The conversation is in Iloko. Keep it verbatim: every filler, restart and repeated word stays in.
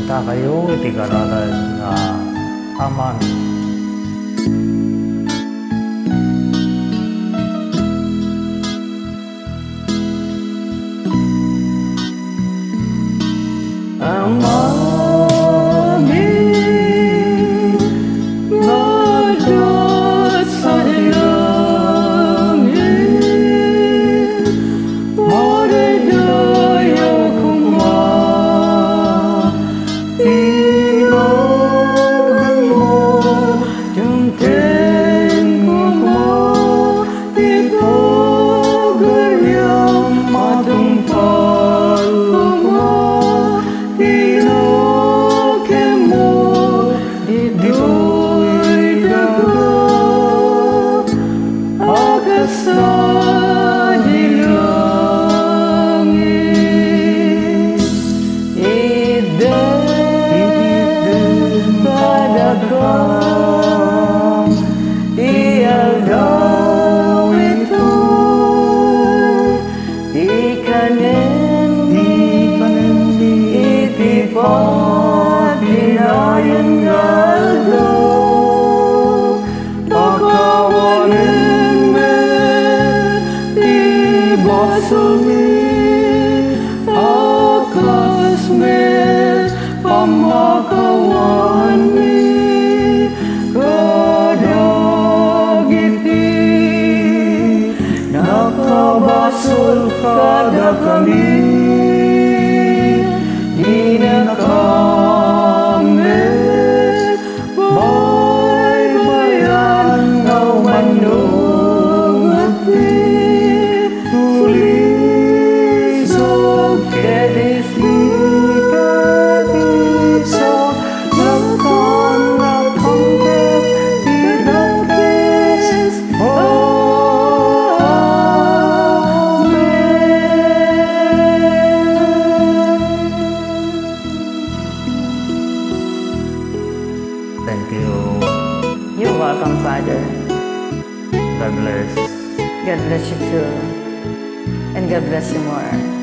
Dakayo iti kararas nga aman. Amin nga adda sadi langit, madaydayaw koma ti naganmo, dimteng koma ti pagariam, matungpal koma ti nakemmo ditoy daga a kas sadi langit. Itedem kadakam ti aldaw itoy, ti kanenmi iti pagdinayan nga aldaw. Pakawanen met ti basolmi a kas met pammakawanmi kadagiti nakabasol kadakami. Dinakam met baybayan nga umannong ti tulisog ket istika ti sa nakam-, nakam-, ti dakes. Amen. Thank you. You're welcome, Father. God bless. God bless you too. And God bless you more.